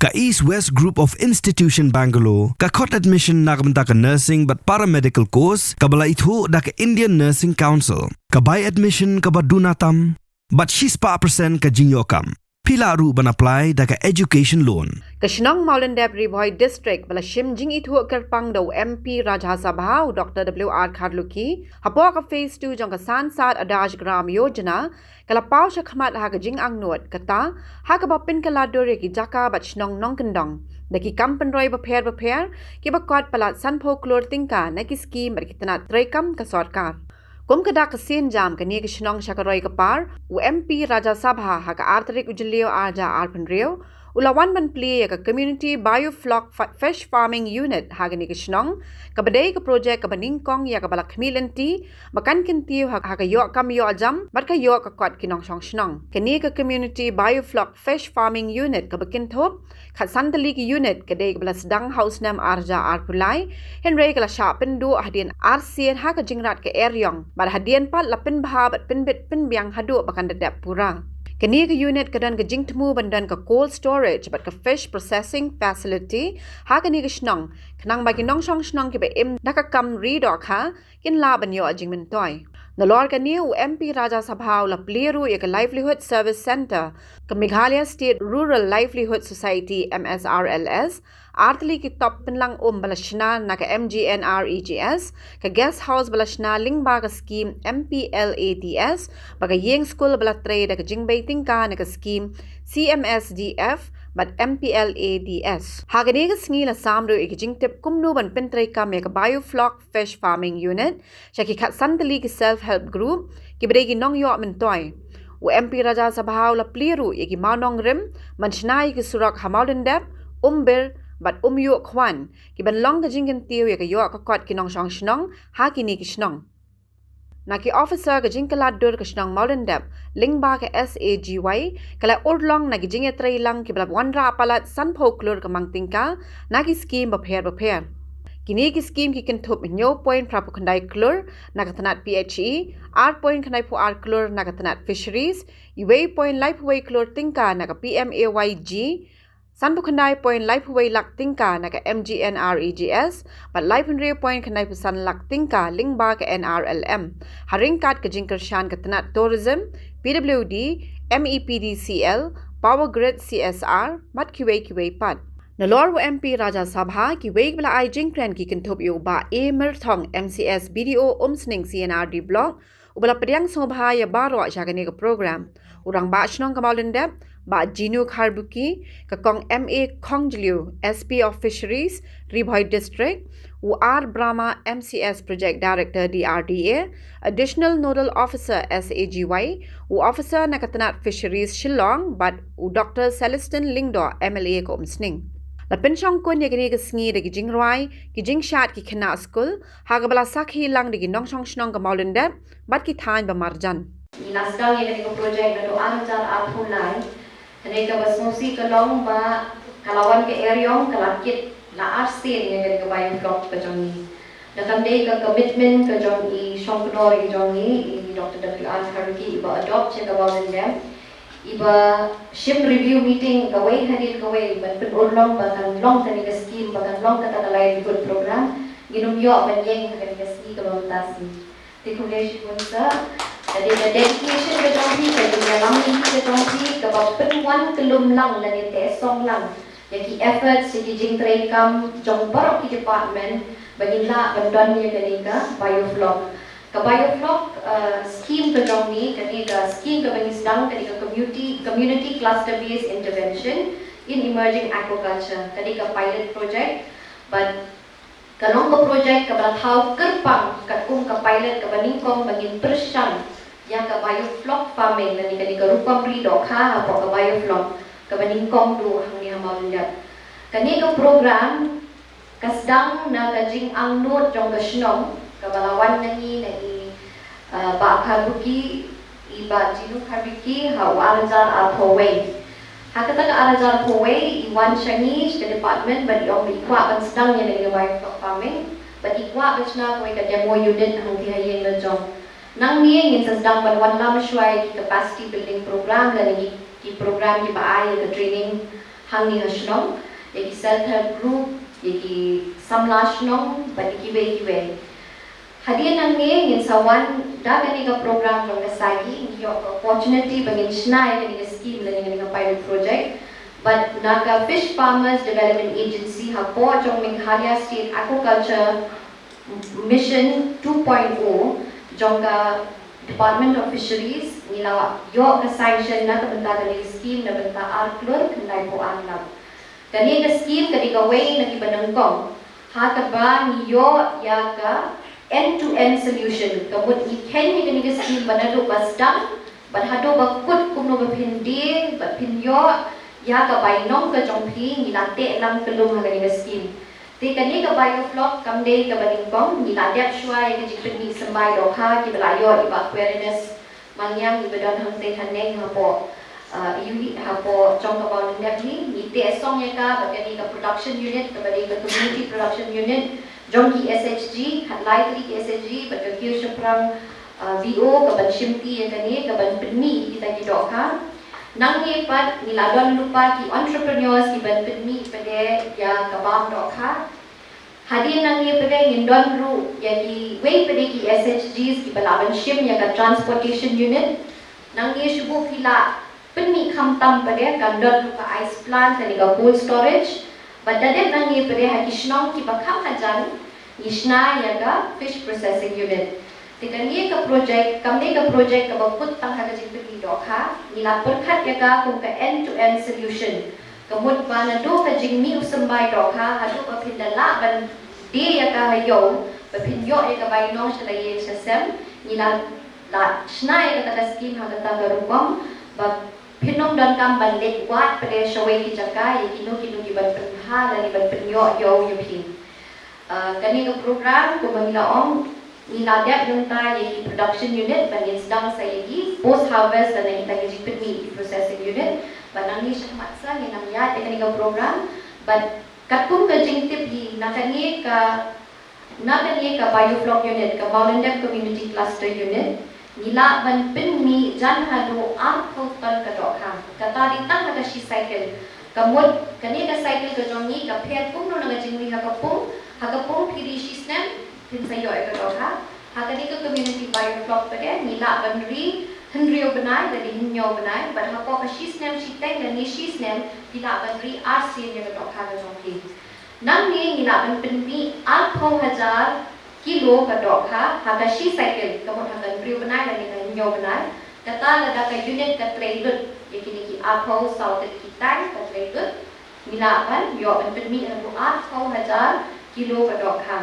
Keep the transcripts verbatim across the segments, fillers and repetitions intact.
Ka East West Group of Institution Bangalore ka khot admission na ka bynta ka nursing bad paramedical course kaba la ithuh da ka Indian Nursing Council. Ka bai admission kaba duna tam bad shispah percent ka jingïoh kam. Phi lah ruh ban apply da ka education loan. Ka shnong Mawlyndep, Ri Bhoi District ba la shim jingithuh kyrpang da u M P Rajya Sabha u Doctor W R Kharlukhi hapoh ka phase two jong ka Sansad Adarsh Gram Yojana ka la paw shakhmat ha ka jingangnud, kata ha kaba pynkylla dur ïa ki jaka bad shnong nongkyndong da ki kam pynroi bapher bapher kiba kot palat sanphew klur tyngka na ki skim bad ki tnat treikam ka sorkar. Kum ka dak ka sienjam, kane ka shnong sha ka roi ka par, u M P Rajya Sabha ha ka ar tarik u Jylliew arhajar arphew hynriew u la wan ban plie ïa ka Community Biofloc Fa-, Fish Farming Unit ha kane ka shnong, kaba dei ka projek kaba nyngkong ïa kaba la khmih lynti ba kan kyntiew ha, ha ka ïoh kam ïoh jam bad ka ïoh ka kot ki nongshong shnong. Kane ka Community Biofloc Fish Farming Unit kaba kynthup khatsan tylli ki unit ka dei kaba la sdang ha u snem arhajar arphew lai, hynrei ka la shah pynduh hadien arsien ha ka jingrat ka eriong bad hadien pat la pynbha bad pynbit pynbiang haduh ba kan da dep pura. Kane ka unit ka don ka jingthmu ban don ka cold storage bad ka fish processing facility ha kane ka shnong, khnang ba ki nongshong shnong kiba im da ka kam ri dohkha kin lah ban ïoh jingmyntoi. Nalor kane, u M P Rajya Sabha u la plie ruh ïa ka Livelihood Service Centre, ka Meghalaya State Rural Livelihood Society, M S R L S, ar tylli ki top pynlang um ba la shna na ka M G N R E G S, ka guest house ba la shna lyngba ka skim M P L A D S, bad ka ïing skul ba la trei da ka jingbei tyngka na ka skim C M S D F bad M P L A D S. Ha kane ka sngi la sam ruh ïa ka jingtip kumno ban pyntreikam ïa ka Biofloc Fish Farming Unit sha ki khatsan tylli ki self help group kiba dei ki nongïoh myntoi. U M P Rajya Sabha u la plie ruh ïa ki mawnongrim ban shna ïa ki surok ha Mawlyndep, Umbir bad Umïuhkhwan, kiban long ka jingkyntiew ïa ka ïoh ka kot ki nongshong shnong ha kine ki shnong. Na ki officer ka jingkylla dur ka shnong Mawlyndep lyngba ka S A G Y ka la urlong na ki jingïatreilang kiba la wanrah palat sanphew klur ka mang tyngka na ki skim bapher bapher. Kine ki skim ki kynthup hynñiew point phraphew khyndai klur na ka tnat P H E, ar point khyndaiphew ar klur na ka tnat Fisheries, uwei point laiphew wei klur tyngka na ka P M A Y G, sanphew khyndai point laiphew wei lak tyngka na ka M G N R E G S bad laiphew hynriew point khyndaiphew san lak tyngka lyngba ka N R L M, ha ryngkat ka jingkyrshan ka tnat Tourism, P W D, M E P D C L, Power Grid C S R bad kiwei kiwei pat. Nalor u M P Rajya Sabha, kiwei kiba la ai jingkren ki kynthup ïa u Bah A Myrthong, M C S B D O Umsning C and R D Block, uba la pdiang sngewbha ïa baroh sha kane ka program, u Rangbah Shnong ka Mawlyndep, Bah Jinu Kharbuki, ka Kong M A Khongjliew, S P of Fisheries, Ri Bhoi District, u R Brahma, M C S Project Director, D R D A, Additional Nodal Officer, S A G Y, u Officer na ka tnat Fisheries Shillong, bad u Doctor Celestine Lyngdoh, M L A ka Umsning. La pynshongkun ïa kane ka sngi da ki jingrwai, ki jingshad ki khynnah skul, ha kaba la sakhi lang da ki nongshong shnong ka Mawlyndep bad ki thaiñ ba marjan. Ngi la sdang ïa kane ka project naduh ar hajar arphew lai. Kane kaba sngewsih ka long ba ka la wan ka eriong, ka la kit la arsien ïa kane ka Biofloc ka jong ngi. Da kam dei ka commitment ka jong i shongknor ka jong ngi, i Doctor W R Kharbuki, iba adopt sha ka Mawlyndep, iba shim review meeting kawei hadien kawei ban pynurlong ba kan long kane ka scheme, ba kan long kata ka livelihood program, ngin ym ïoh ban ïeng ha kane ka sngi kaba mynta sngi. Te khublei shibun sir. Ka dei ka dedication ka jong phi, ka dei ka ïalam lynti ka jong phi, kaba pynwan kyllum lang lane teh song lang ïa ki efforts, ïa ki jingtrei kam jong baroh ki department ba ngin lah ban don ïa kane ka Biofloc. Ka Biofloc, uh, scheme ka jong ngi, kane ka scheme kaba ngi sdang, kane ka community, community cluster based intervention in emerging aquaculture, kane ka pilot project. But ka long ka project kaba la thaw kyrpang katkum ka pilot kaba nyngkong ba ngin pyrshang ïa ka Biofloc farming, lane kane ka rukom ri dohkha hapoh ka Biofloc kaba nyngkong duh hangne ha Mawlyndep. Kane ka program ka sdang na ka jingangnud jong ka shnong kaba la wan na ngi na i, uh, Bah Kharbuki, i Bah Jinu Kharbuki, ha u ar hajar arphew wei. Ha kata ka ar hajar arphew wei i wan sha ngi, sha ka department, bad i ong ba i kwah ban sdang ïa kane ka Biofloc farming, bad i kwah ban shna kawei ka demo unit hangtei ha ïing la jong. Nangne ngin sa sdang ban wanlam shuwa ïa ki capacity building program lane ki, ki program kiba ai ïa ka training hangne ha shnong, ïa ki self help group, ïa ki samla shnong bad ïa kiwei kiwei. Hadien nangne ngin sa wan da kane ka program jong ka Sagi, ngi ïoh ka opportunity ba ngin shna ïa kane ka scheme lane kane ka pilot project bad na ka Fish Farmers Development Agency hapoh jong Meghalaya State Aquaculture Mission two point o jong ka Department of Fisheries, ngi la ïoh ka sanction na ka bynta kane ka scheme na bynta ar klur khyndai phew ar lak. Kane ka scheme ka dei kawei na kiba nyngkong ha kaba ngi ïoh ïa ka end to end solution. Ka mut ngi kheiñ ïa kane ka scheme ba naduh ba sdang bad haduh ba kut kumno ba phin die bad phin ïoh ïa ka bainong ka jong phi, ngi la teh lang kyllum ha kane ka scheme. Te kane ka biofloc kam dei kaba nyngkong, ngi la dep shuwa ïa ka jingpynmih symbai dohkha kiba la ïoh i Bah Quirinius Maniang iba don hangtei haneng hapoh, uh, ïa u hi hapoh jong ka Mawlynnep hi. Ngi teh song ïa ka bad kane ka production unit kaba dei ka community production unit jong ki S H G, khatlai tylli ki S H G bad ka kiew shaphrang, uh, V O kaban shimti ïa kane, kaban pynmih ïa kita ki dohkha. Nangne pat ngi la don lypa ki entrepreneurs kiban pynmih pat de ïa ka bam dohkha. Hadien nangne pat de ngin don ruh ïa kiwei pat de ki S H Gs kiba lah ban shim ïa ka transportation unit. Nangne shu buh phi lah pynmih khamtam pat de kan don ruh ka ice plant lane ka cold storage. Bad da dep nangne pat de ha ki shnong kiba kham hajan ngi shna ïa ka fish processing unit. Te kane ka project, kam dei ka project kaba kut tang ha ka jingpynmih dohkha, ngi la pyrkhat ïa ka kum ka end to end solution. Ka mut ba naduh ka jingmih u symbai dohkha haduh ba phin da lah ban die ïa ka ha ïew, ba phin ïoh ïa ka bainong sha la ïing sha sem, ngi la, la shna ïa kata ka scheme ha kata ka rukom ba phin ym donkam ban leit wad pat de shawei ki jaka ïa kino kino ki ban pynbha lane ban pynïoh ïew ïa phi. Uh, kane ka program kumba ngi la ong, ngi la dep mynta ïa ki production unit, ba ngin sdang sa ïa ki post harvest lane kita ki jingpynmih ki processing unit. Bad nangne shakhmat sa ngin nang ïaid ïa kane ka program. Bad katkum ka jingtip hi, na kane ka, na kane ka biofloc unit, ka Mawlynnep Community Cluster Unit, ngi lah ban pynmih jan haduh arphew ton ka dohkha. Kata dei tang ha ka shi cycle. Ka mut kane ka cycle ka jong ngi ka pher kumno na ka jingri ha ka pung, ha ka pung phi ri shi snem phin sa ïoh ïa ka dohkha. Ha kane ka community biofloc pat de ngi lah ban ri hynriew bnai lane hynñiew bnai, bad hapoh ka shi snem shiteng lane shi snem phi lah ban ri arsien ïa ka dohkha ka jong phi. Nangne ngi lah ban pynmih arphew hajar kilo ka dohkha ha ka shi cycle, ka mut ha ka hynriew bnai lane ka hynñiew bnai. Kata lada ka unit ka trei lut ïa kine ki arphew saw tylli ki tang ka trei lut, ngi lah ban ïoh ban pynmih haduh arphew hajar kilo ka dohkha.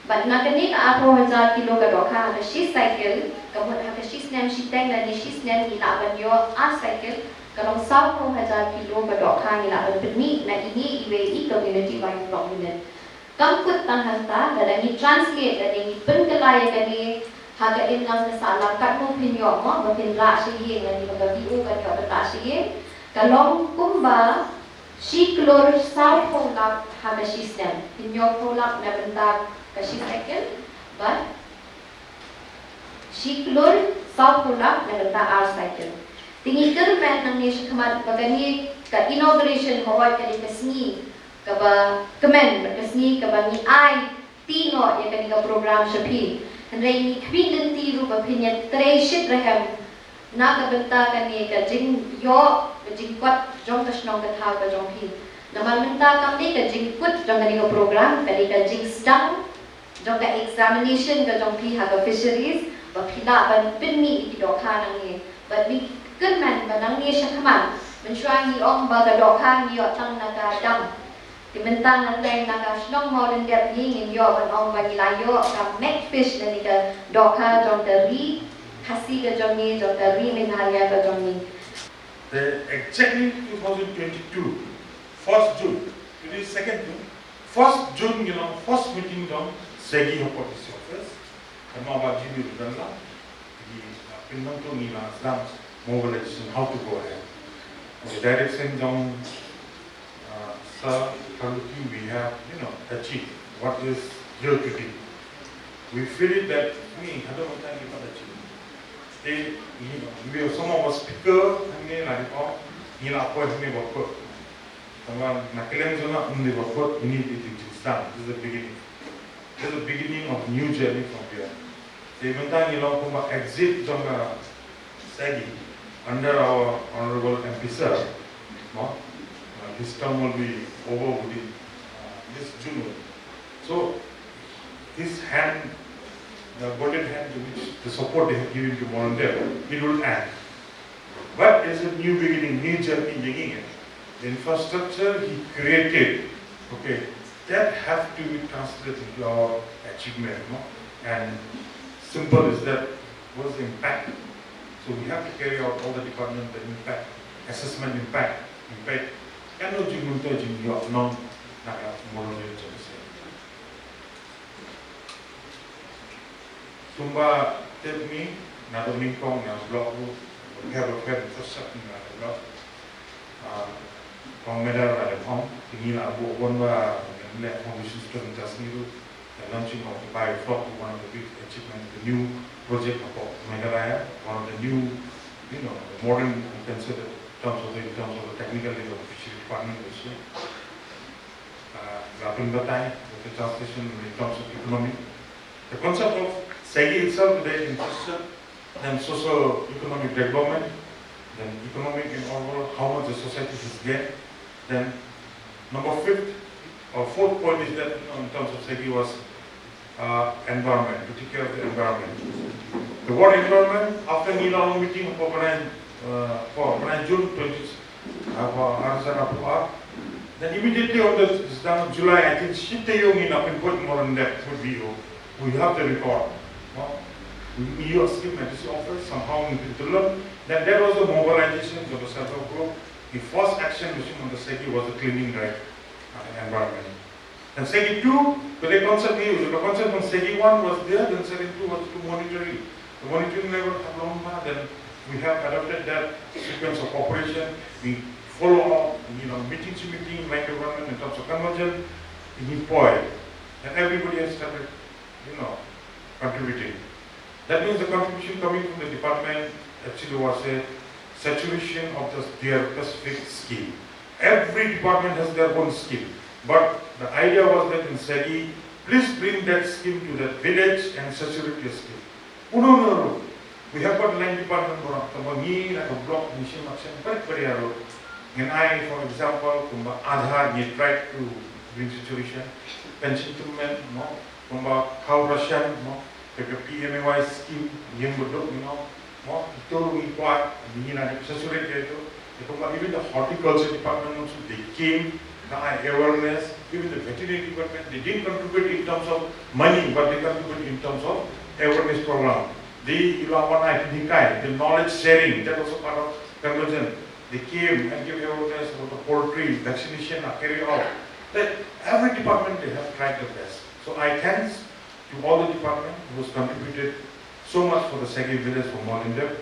Bad na kane ka arphew hajar kilo ka dohkha ha ka shi cycle, ka mut ha ka shi snem shiteng lane shi snem ngi lah ban ïoh ar cycle, ka long sawphew hajar kilo ka dohkha ngi lah ban pynmih na ine iwei i community biofloc unit. Kam kut tang hangta, lada ngi translate, lada ngi pynkylla ïa kane ha ka imlang ka sahlang, katno phin ïoh mo ba phin rah sha ïing, lane ba ka V O kan ïoh ban rah sha ïing, ka long kumba shi klur sawphew lak ha ka shi snem. Hynñiewphew lak na bynta ka shi cycle bad shi klur sawphew lak na bynta ar cycle. Te ngi kyrmen nangne shakhmat ba kane ka inauguration, hooid ka dei ka sngi kaba kmen bad ka sngi kaba ngi aiti noh ïa kane ka program sha phi. Hynrei ngi khmih lynti ruh ba phin ïatrei shitrhem na ka bynta kane ka jingïoh ka jingkot jong ka shnong ka thaw ka jong phi. Namar mynta kam dei ka jingkut jong kane ka program, ka dei ka jingsdang jong ka examination ka jong phi ha ka fisheries, ba phi lah ban pynmih ïa ki dohkha nangne. Bad ngi kyrmen ba nangne shakhmat, mynshuwa ngi ong ba ka dohkha ngi ïoh tang na ka dam. Te mynta na leng na ka shnong Mawlynnep hi ngin ïoh ban ong ba ngi la ïoh ka Megfish lane ka dohkha jong ka ri Khasi ka jong ngi, jong ka ri Meghalaya ka jong ngi. The exactly two thousand twenty-two, first June, today is second June, first June ngi long first meeting jong SAGI hapoh D C office. Ka ma ba jinu dan la, di, uh, pynlong to ngi la dance mobilization, how to go ahead. The direction jong, uh, Sir Kharlukhi, we have, you know, achieved what is here today. We feel it that we have done what we have achieved. They, you know, we have some of our speaker, and they like, oh, you know, of course, we work. Tangba na kylleng jong nga ym dei ba kut, ini dei jingstad. This is the beginning. This is the beginning of new journey from here. Te mynta ngi long kumba exit jong ka SEGI under our honorable M P sir. No? Uh, his term will be over within uh, this June. So his hand, the golden hand to which the support they have given to Moran Dev, it will end. But it's a new beginning, new journey ïa ngi. The infrastructure he created, okay, that have to be translated into our achievement, no? And simple is that, what's the impact? So we have to carry out all the department, the impact, assessment impact, impact. Kano jingmyntoi jingïoh nong na ka Moran Dev Jaiñtia. Kumba tip ngi, naduh nyngkong na block ruh, her her first step na block. Ah, Kong Medar la dep ong, te ngi la buh bun ba ngan leh foundation stone just ngi ruh. The launching of the biofloc, one of the big achievement, the new project of Meghalaya, one of the new, you know, the modern, you can say that in terms of the, in terms of the technical level of the fishery department also. Uh, la pynbatai with the translation in terms of economic. The concept of SEGI itself today in question, then socio-economic development, then economic and overall how much the society has gained. Then number fifth or fourth point is that, you know, in terms of SEGI was uh, environment, to take care of the environment. The word environment, after ngi la long meeting for Bnai, uh, for Bnai June twenty, uh, for Arizona Poa, then immediately on the, sdang July, I think, shiteng ngi la pynpoi Moran Dev with V O. We have the record. No? We, we use scheme at this office, somehow we can learn. Then there was the mobilization of the self-help group. The first action machine on the SEGI was the cleaning drive, uh, environment. And SEGI two, but the concept new, the concept from SEGI one was there, then SEGI two was to monitor it. The monitoring level have long, then we have adopted that sequence of operation. We follow up, you know, meeting to meeting, like the government in terms of conversion, in point. And everybody has started, you know, contributing. That means the contribution coming from the department actually was a saturation of the, their specific scheme. Every department has their own scheme. But the idea was that in SEGI, please bring that scheme to that village and saturate your scheme. Uno, no, no. We have got line department, bro. Tangba ngi na ka block ngi shim action very, very hard. Ngan ai, for example, kumba Aadhaar ngi try to bring saturation. Pension to men, no. Kumba khau ration, no. Ka P M A Y scheme, ïing baduk, you know, mo, ito ruh ngi kwah, ngi na dep saturate ïa ito. Ito ba, even the horticulture department also, they came, na ai awareness, even the veterinary department, they didn't contribute in terms of money, but they contribute in terms of awareness program. They, ila wan ai pynhikai, the knowledge sharing, that also part of conversion. They came and give awareness about the poultry, vaccination, uh, carry out. That every department they have tried the best. So I thanks to all the department who has contributed so much for the SEGI village for Moran Dev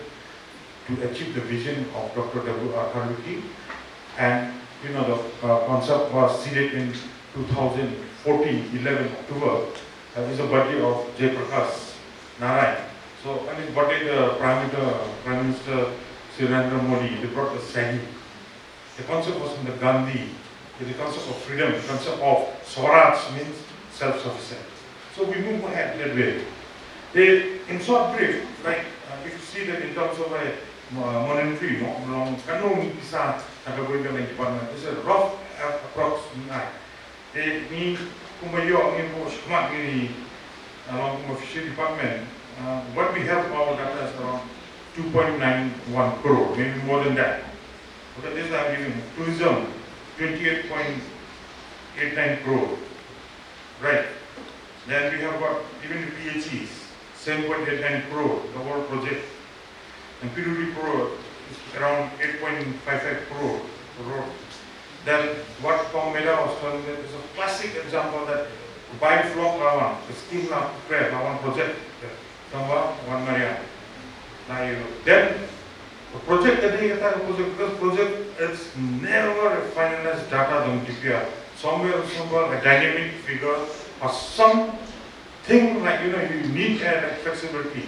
to achieve the vision of Doctor W R Kharlukhi. And you know, the uh, concept was seeded in two thousand fourteen, eleven October. Uh, is a birthday of Jay Prakash Narayan. So, and his birthday, the Prime Minister, Prime Minister Sri Narendra Modi, they brought the SEGI. The concept was from the Gandhi, the concept of freedom, the concept of Swaraj means self-sufficient. So we move ahead that way. They, in short brief, like uh, if you see that in terms of a uh, monetary, no, long, kano ngi pisa na ka government department, it's a rough uh, approx. Ngai. Te ngi kumba ïoh ngi buh shakhmat ngi, uh, long kumba fishery department, uh, what we have our data is around two point nine one crore, maybe more than that. But this I'm giving tourism, twenty-eight point eight nine crore. Right. Then we have got even the P H Es, seven point eight nine crore, the whole project. And P W D Pro is around eight point five five crore road. Then what Kong Medar was telling, that is a classic example that biofloc la wan, the scheme la prepare, la wan project, tangba wan mariang. Now you know. Then the project, the day after the project, because project is never a finalized data jong D P R. Somewhere, somewhere, a dynamic figure or something like, you know, you need a flexibility.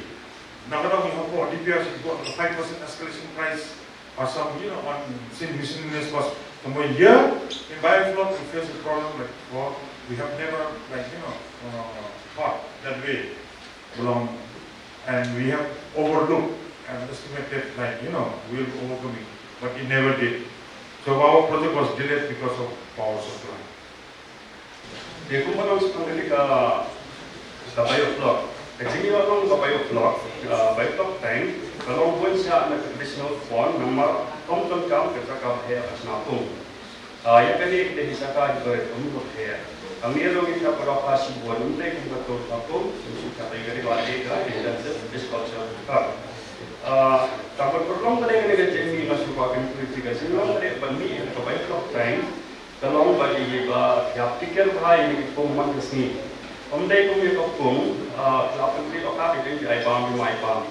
Now, when we have got D P R, you got a five percent escalation price or some, you know, on, say, miscellaneous cost. From a year in biofloc, we face a problem like, well, we have never, like, you know, uh, thought that way. Belong, and we have overlooked and estimated, like, you know, we'll overcome it, but it never did. So our project was delayed because of power supply. Te kumba nang sdang kane ka, ka biofloc. Ka jingïoh nong ka biofloc, uh, biofloc tank, ka long bun sha na ka traditional pond, namar kam donkam ka jaka ba heh ka shnong. Ah, ïa kane ka dei ka jaka ba ym doh heh. Ka mih ruh ngi hap ban dohkha shibun, ym dei kum kato ka kum, ym shu kata ïa kane ka dei ka intensive fish culture. Ah, tang ban pynlong ka dei kane ka jingmih nga shu kwah kyntu ïa ka jinglong ka dei ban mih ka biofloc tank. Ka long ba ïa ba ïa pyrkhat bha ïa kine ki pung man ka sngi. Ym dei kum ïa ka pung, ah, la pynpeit dohkha ki dei ki ai bam, ki mai bam.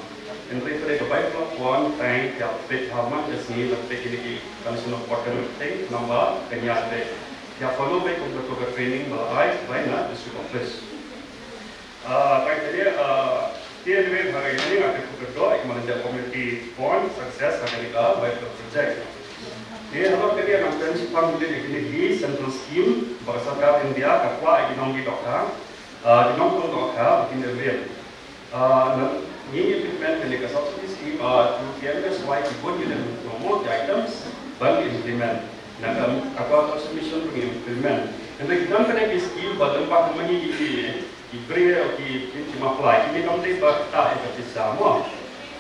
Hynrei ka dei ka biofloc pond tank ïa peit ha man ka sngi, la peit kine ki condition of water thing, namar ka ïa peit. Ïa follow beit kum kato ka training ba la ai bai na district office. Ah, tang kane, ah, te dei ha kane nga kyrkhu kyrdoh ïa ka Malaysia Community Pond Success ha kane ka biofloc project. Te halor kane nga kren shaphang kine kine ki central scheme ba ka sorkar India ka kwah ïa ki nongdie dohkha, ah, ki nongpyndohkha ba kin ïa Ah, na, ngi implement kane ka subsidy scheme, ah, through P M S Y ki bun ki dang normal ki items ban implement. Na ka aquaculture mission ngi implement. Hynrei ki don kane ki scheme ba dang ba kumne ki, ki briew ki, ki, ki apply. Kine kam dei ba ta ïa ka pisa mo.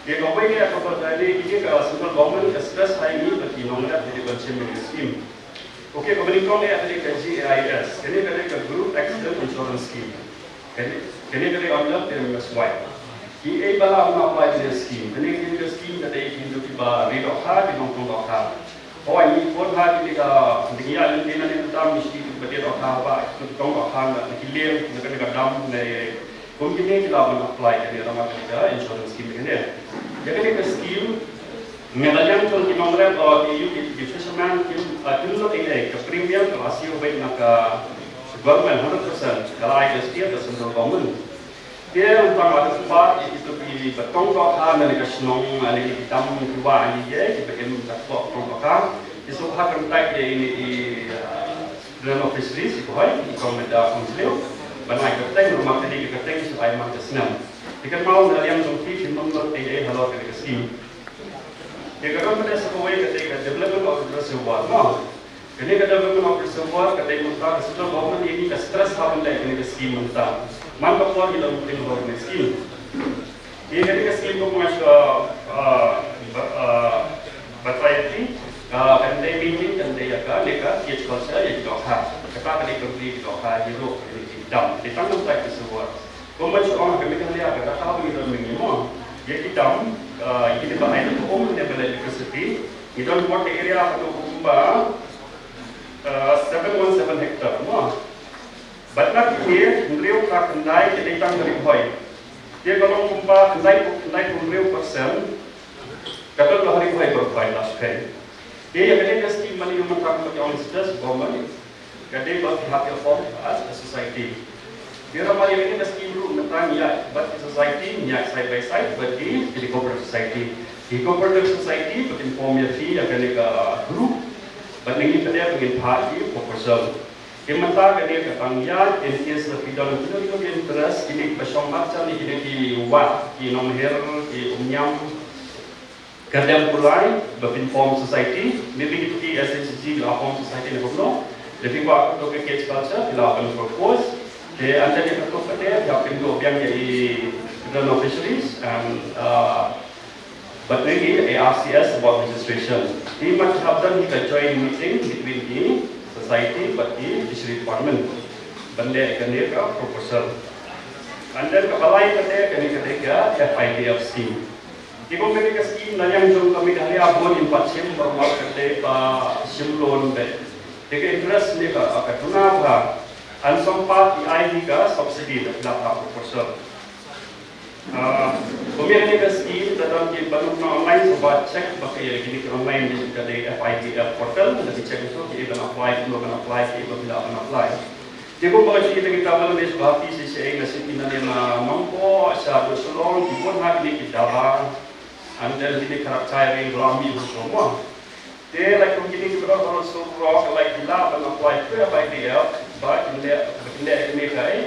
Ïa kawei ka ba dei kine ka central government ka stress ha ngi ba ki nongrep ki ban shim ïa ka scheme. Okay, kaba nyngkong ïa kane ka G A I S. Kane ka dei ka Group Accident Insurance Scheme. Kane, kane ka dei under P M S Y. Kiei ba lah ban apply ïa kane ka scheme. Kane ka dei ka scheme ka dei ki nongdie dohkha, ki nongpyndohkha. Hooid, ngi phone ha kine ka, ngi ïa lynti na ne tam ngi shu ba dei dohkha ba, ki nongpyndohkha na ki lieng, na kane ka dam ne, kum kine ki lah ban apply kane, namar kane ka insurance scheme kane. Ïa kane ka scheme, nga la ïa jong ki nongrep, oh, ki, ki, ki fisherman, ki, ah, kim lut ei ei, ka premium ka la siew beit na ka government hundred percent, ka la ai ka state, ka central government. Te tang la ka spah ïa kito kiba pyndohkha na ka shnong, na ki dam kiba ïa ki ba im jakhlia pyndohkha. Ki shu ha kyntait ïa ine i, ah, Department of Fisheries, i Bhoi, i kong Meda Kongsleo, ban ai kyrteng, namar kane ka kyrteng shu ai man ka snem. Te kynmaw na liang jong ki, kim nud ei ei halor kane ka scheme. Te ka don pat sa kawei ka dei ka development of reservoir, no? Kane ka development of reservoir ka dei mynta ka central government ïa ngi ka stress ha ban leh kane ka scheme mynta. Man ka por ngi la meeting halor kane ka scheme. Ïa kane ka scheme kumba nga shu, ah, ba, ah, batai ïa phi, ah, kan dei meeting kan dei ïa kane ka cage culture ïa ki dohkha. Kata ka dei ka bri ki dohkha ïa ki ruh ïa ki dam. Dei tang mynta ka reservoir. Kumba shu ong ha ka Meghalaya ka dei ka ba ngi don mynta mo. Ïa ki dam, ah, ïa ki dam ba ai da ka um ne ba leh electricity. Ngi don water area haduh kumba, ah, seven one seven hectare mo. Bad na kine hynriew ka khyndai ki dei tang ha Ri Bhoi. Te ka long kumba khyndai, khyndai hynriew percent ka don ha Ri Bhoi, Ri Bhoi lashkai. Te ïa kane ka scheme mane ïa mynta kumba ki ong sdang government. Ka dei ba phi hap ïa form as a society. Te namar ïa kane ka scheme ruh mynta ngi ïa bad ki society ngi ïa side by side bad ki, ki cooperative society. Ki cooperative society ba kin form ïa phi ïa kane ka group. Bad ngi pat ïa ngin phah ïa ki proposal. Te mynta kane ka tang ïa in case la phi don kino kino ki interest kine kiba shong marjan ne kine ki wah ki Nonghiar ki Umñiam. Ka dei pulai ba phin form society, maybe kito ki S H G la form society ne kumno. Lada phi kwah kito ki cage culture phi lah ban propose. Te ynda phi kwah kito phi hap pynduh biang ïa i Department of Fisheries and, uh, bad ïa i A R C S about registration. Te mat hap dang ïa ka joint meeting between ki society bad ki fishery department ban leh kane ka proposal. And then kaba lai pat kane ka dei ka F I D F scheme. Te kum kane ka scheme na liang jong ka Meghalaya bun ïa pat shim ba mar kata ba shim loan beit. Te ka interest ne ka, ka duna bha. Yn sngewbha phi ai hi ka subsidy da phi lah ban proposal. Ah, kum ïa kane ka scheme da don kiba nud na online, sngewbha check ba ka ïa kine ki online ne ka dei F I D F portal, da phi check shuh kiei ban apply, kumno ban apply, kiei ba phi lah ban apply. Te kumba ka shu ïa kita ba lane sngewbha phi shisha na shisha na ne na Nongpoh, sha Shillong, ki bun ha kine ki daba. And then kine ki kharap chai ring rami hu somo. Te la kum kine ki briew baroh surok la ki lah ban apply kyrpad ïa ki dei ba kin leh, ba kin leh kine ka, eh,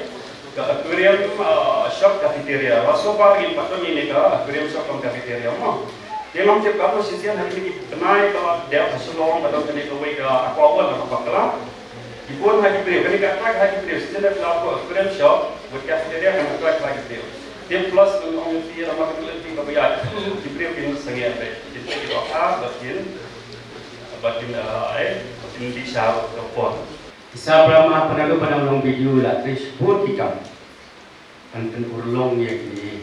ka aquarium, ah, shop cafeteria. Ba so far ngim pat don ïa kane ka aquarium shop cum cafeteria mo. Te ngam tip katno shisien ha kine ki bnai ba la dep ha Shillong ba don kane kawei ka aqua world kaba bakla. Ki bun ha ki briew, kane ka attract ha ki briew, shisien da la put aquarium shop, wat cafeteria kan attract ha ki briew. Te plus ngan ong ïa phi, lada ma ka klet phi kaba ïaid, ki briew kin sangeh bha, kin peit ki dohkha, bad kin, bad kin, ah, eh, bad kin dih sha ka por. Ki Sar Brahma, pynban, pynban long video, la trei shibun ki kam ban pynurlong ïa kine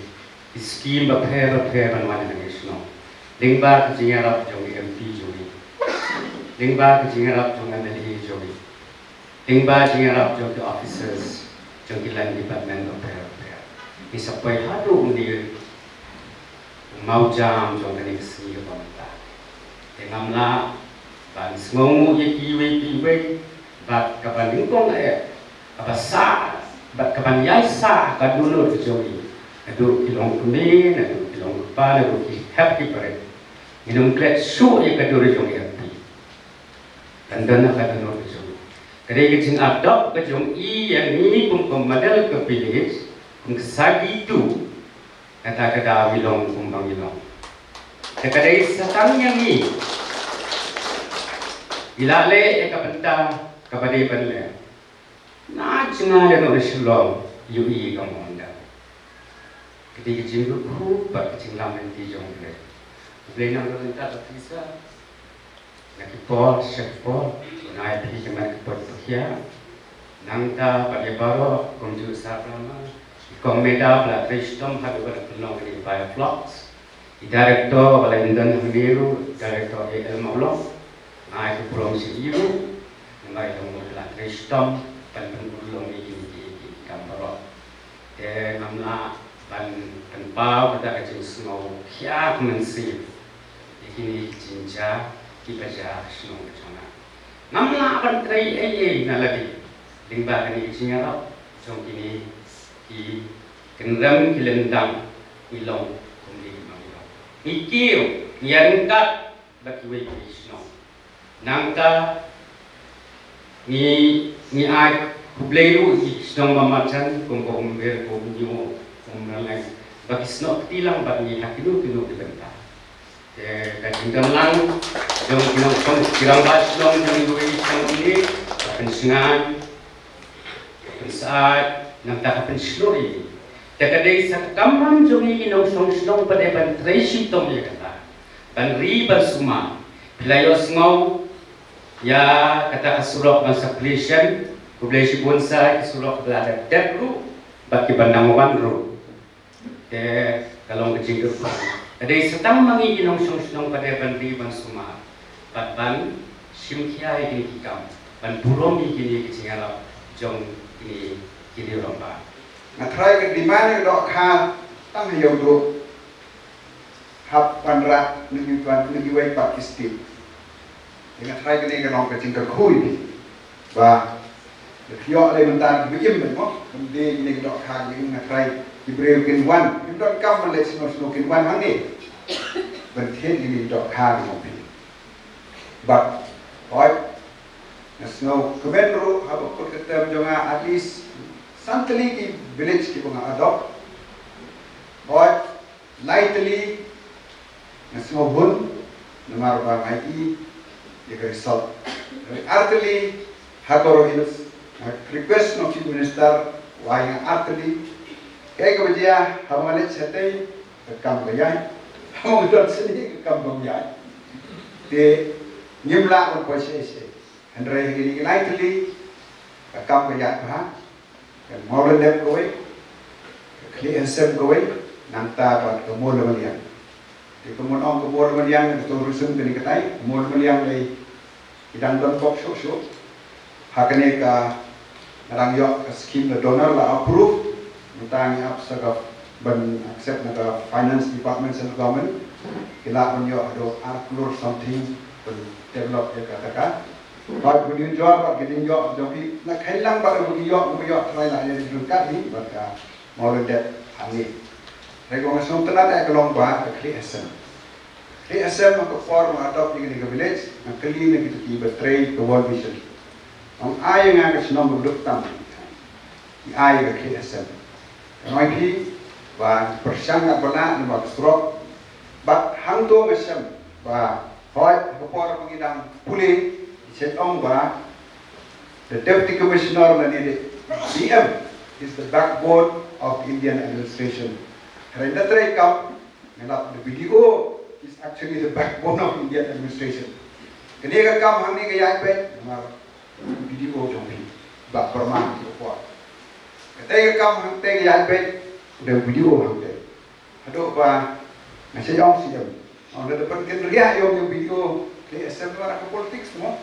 ki skim bapher bapher ban wan ha kane ka shnong. Lyngba ka jingïarap jong ki M P jong ngi, lyngba ka jingïarap jong M L A jong ngi, lyngba jingïarap jong ki officers jong ki land department bapher bapher. Ngi sa poi haduh une u mawjam jong kane ka sngi kaba mynta. Te ngam lah ban sngewnguh ïa kiwei kiwei, bad kaba nyngkong eh, kaba sah, bad kaban ïai sah ka dohnud ka jong ngi. Naduh ki longkmie, naduh ki longkpa, naduh ki hep ki barit, ngin ym klet shuh ïa ka dur jong ngi ha phi. Kan don ka dohnud ka jong ngi. Ka dei ka jingadop ka jong i ïa ngi kum ka mother ka village, kum ka sagi tu. Kata ka daw ngi long kumba ngi long. Te ka dei sa tang ïa ngi, ngi la leh ïa ka bynta kaba dei ban leh. Na jngai lano na Shillong, ïohi ka mon da. Ka dei ka jingkyrkhu bad ka jinglam lynti jong U Blei. U Blei nang don lynta bad phi sa. Na ki por sha ki por, ngai phi ki mat ki por ki por. Nangta bad ïa baroh kumjuh Sar Brahma, i Kong Medap ba la trei shitom haduh ba la pynlong kane ka biofloc. I director ba la ïadon hangne ruh, director A L Mawlong. Ngai ka burom sha i ruh, namar i long ba la trei shitom ban pynurlong ïa kine ki, ki, ki kam baroh. Te ngam lah ban pynpaw kata ka jingsngew khiah mynsiem ïa kine ki jingjia kiba jia ha shnong ka jong nga. Ngam lah ban trei ei ei na lade lyngba kane ka jingïarap jong kine ki kynrem ki lyndang. Ngi long kumne kumba ngi long. Ngi kiew, ngi ïaryngkat bad kiwei kiwei ki shnong. Nangta ngi, ngi ai khublei ruh ïa ki shnong ba marjan kum ka Umber, ka Umñiuh, ka Umraleng, ba ki snoh kti lang bad ngi ha kino kino ki bynta. Te ka jingdon lang jong ki nongshong, ki rangbah shnong jong ngi, ki shnong ngi, ka pynshngaiñ, ka pynsyaid, nangta ka pynshlur ïa ngi. Te ka dei sa ka kam jong ngi ki nongshong shnong pat ban trei shitom ïa kata. Ban ri ban sumar. Phi la ïohsngew ïa kata ka surok ban sa plie shen, khublei shibun sa ki surok ba la dep dep ruh bad kiban dang wan ruh. Te ka long ka jingkyrkhu. Ka dei sa tang ma ngi ki nongshong shnong pat ban ri ban sumar, bad ban shim khia ïa kine ki kam, ban burom ïa kine ki jingïarap jong kine, kine ki rangbah. Nga tharai ka demand ka dohkha tang ha ïew duh hap wanrah na ki, na kiwei pat ki state. Te nga tharai kane ka long ka jingkyrkhu ïa phi ba lada phi ïoh lei mynta kiba im, mo, ym dei kine ki dohkha ki im. Nga tharai ki briew kin wan, kim don kam ban leit sno sno, kin wan hangne ban thied kine ki dohkha ki jong phi. Bad hooid, nga sngewkmen ruh haba kut ka term jong nga, at least san tylli ki village kiba nga adopt. Hooid, lai tylli nga sngewhun namar ba nga ïohi ïa ka result. Ar tylli ha Garo Hills, nga request na u Chief Minister, wai nga ar tylli. Kaei kaba jia, haba nga leit shatei ka kam ka ïaid, haba nga don shane ka kam kam ïaid. Te ngim lah ban poi shaei shaei. Hynrei ha kine ki lai tylli ka kam ka ïaid bha. Ka Mawlyndep kawei, ka Khlieh Hasem kawei, nangta bad ka Mawlamyniang. Te ka mon ong ka Mawlamyniang, ka tourism kane katai, ka Mawlamyniang lei ki dang don pop shuh shuh. Ha kane ka, nga dang ïoh ka scheme na DoNER la approve, mynta ngi ap sa ka ban accept na ka Finance Department, Central Government. Ki lah ban ïoh haduh ar klur something ban develop ïa kata ka. Bad ba ngi ïoh, bad ki dang ïoh jong ki, na kheiñ lang bad ba ngi ïoh, ba ngi ïoh trai la ïa ryngkat hi bad ka Mawlyndep hangne. Hynrei kaba nga sngewtynnat eh ka long ba ka Khlieh Hasem. K S M ha ka por nga adopt ïa kane ka village, nga kylli na kito kiba trei ka World Vision. Ong ai ïa nga ka shnong ka duk tam. Ki ai ïa ka K S M. Ka ong ïa phi ba pyrshang nga ba lah namar ka surok. Bad hangto nga shem ba hooid ha ka por ba ngi dang pule, i shet ong ba the Deputy Commissioner lane the D M is the backbone of the Indian administration. Hynrei na trei kam, nga lap the B D O is actually the backbone of Indian administration. Kane ka kam hangne ka ïaid beit namar B D O jong phi, Bah Parman, ki por. Kata ka kam hangtei ka ïaid beit, u dei B D O hangtei. Haduh ba nga shu ong C M. Ong da ban kynriah ïa u B D O, K S M, namar ka politics mo.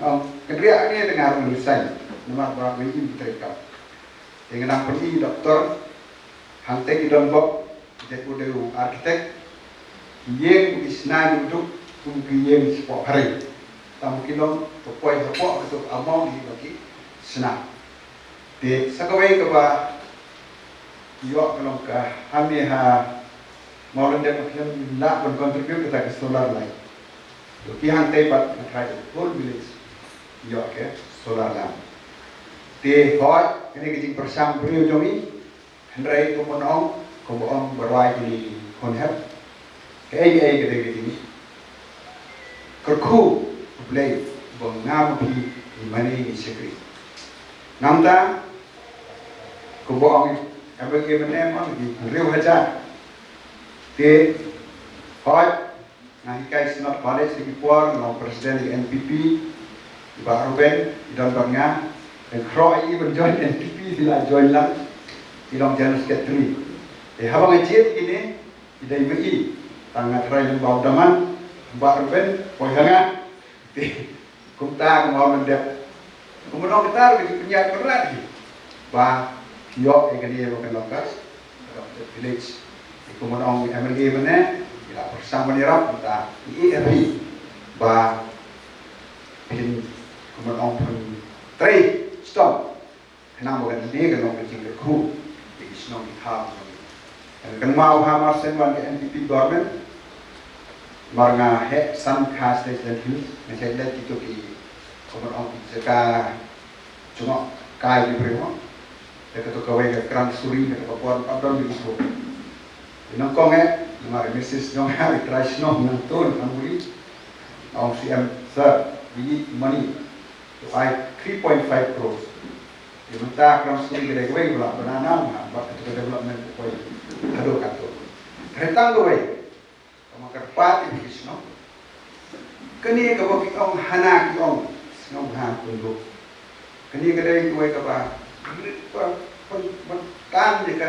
Ong kynriah ne tang nga ruh resign namar ba nga im trei kam. Te nga nang pyni doktor, hangtei ki don bok, ki dei u dei u architect, ki ïeng ki sna ki duk kum ki ïeng shapoh phareng. Tang ki long ka poi shapoh ka tuk among hi ba ki sna. Te sa kawei kaba ïoh ka long ka hangne ha Mawlyndep, ka khlem lah ban contribute kata ka solar light. To ki hangtei pat nga try the whole village ïoh ka solar lamp. Te hooid kane ka jingpyrshang briew jong i, hynrei kumba ong, kumba ong ba rwai kine ki khun hep. Kaei kaei ka dei ka jingkyrkhu U Blei ba nga ma phi ngi mane ngi shakri. Nangta kumba ong em ba ngi mane ma ngi hynriew hajar. Te hooid nga hikai Synod College ha ki por, nga long president ka N P P, i Bah Ruben i don bad nga. Te khroh i ban join N P P, i la join lang, i long general secretary. Te haba nga jied kine, i dei ma i, tang nga trai lyngba u Daman, Bah Ruben poi ha nga. Te kumta ka Mawlyndep. Kumba ong kita ruh ki pynïaid pynrat hi ba ïoh ïa kane ba kan long ka adopted village. Te kumba ong M L A mane, ki la pyrshang ban ïarap, kumta i ïa phi ba phin, kumba ong, phin trei sdang. Khnang ba kane ka long ka jingkyrkhu ïa ki shnong ki thaw jong ngi. Kan kynmaw ha mar shen wan ka N P P government, mar nga heh san kha state Jaintia Hills, nga shait leit kito ki, kumba ong, ki jaka jngoh kai ki briew. Te kato kawei ka Kram Suri, kata ka por pat don ki shnong. Nyngkong eh, namar i Missus jong nga i trai shnong nangto na Kramsuri. Ong C M, sir, we need money to buy three point five crores. Te mynta Kramsuri ka dei kawei ba la bna nam ha bad kata ka development ka poi haduh katto. Hynrei tang kawei kaba nga kyrpad ïa ki shnong, kane kaba ki ong hana ki ong, sngewbha pynduh. Kane ka dei kawei kaba, ba, ban, ban tan ïa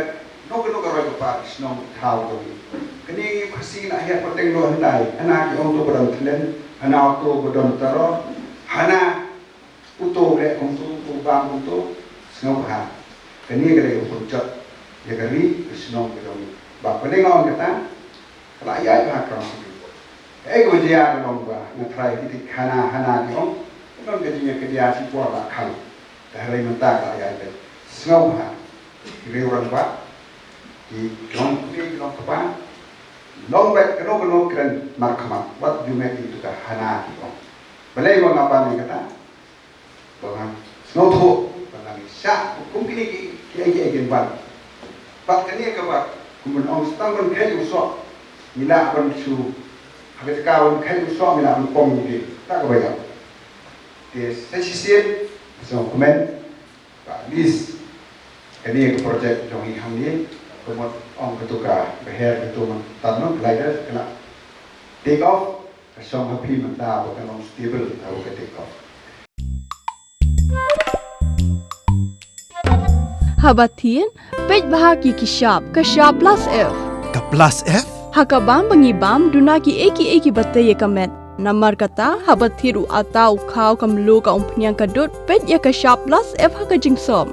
kano kano ka roi ka par ki shnong ki thaw jong ngi. Kane ngi Khasi ngi la hiar pateng noh hyndai, hana ki ong to ba don thlen, hana to ba don taro, hana uto u leh kumto, uto u bam kumto, sngewbha. Kane ka dei ka pynjot ïa ka ri ka shnong ka jong ngi. Ba pynlong kata, ka la ïaid bha Kramsuri. Kaei kaba jia ka long ba nga trai kiti khana hana ki ong, ka long ka jingïakynduh shipor la khang. Te hynrei mynta ka la ïaid beit. Sngewbha ki riew rangbah, ki long kmie ki long kpa, long beit kano kano kren markhmat, wat ju mih ïa kito ki hana ki ong. Balei ba nga ban ïa kata? Ba nga sngewthuh ba nga shah kum kine ki, kiei kiei kin wan. Bad kane kaba, kumba ong, tang ban kheit u soh ngi lah ban shu, ha ka jaka ban kheit u soh ngi lah ban pom ïa ki, kata kaba ïap. Te sa shisien sngewkmen ba at least kane ka project jong ngi hangne, kumba ong, kato ka bynta, kato mynta, no, glider ka la take off. Ka shong ha phi mynta ba kan long stable ha ka take off. Haba thied, peit bha ki, ki shap, ka shap plus F. Ka plus F? Ha ka bam ba ngi bam, duna kiei kiei kiba tei ïa ka met. Namar kata, haba thied u atta, u khaw, ka mluh, ka umphniang, ka dud, peit ïa ka shap plus F ha ka jingsop.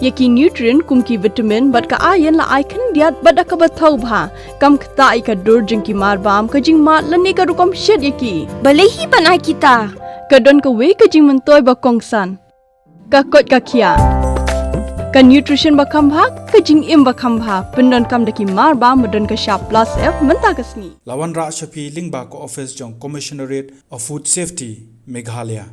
Ïa ki nutrient kum ki vitamin bad ka iron la ai khyndiat bad da kaba thaw bha. Kam ktah ïa ka dur jong ki marbam, ka jingmad lane ka rukom shet ïa ki. Balei hi ban ai kita? Ka don kawei ka jingmyntoi ba kongsan. Ka koit ka khiah. Ka nutrition ba kham bha, ka jingim ba kham bha, pyndonkam da ki mar ba, ba don ka shap plus F mynta ka sngi. La wanrah sha phi lyngba ka office jong Commissionerate of Food Safety, Meghalaya.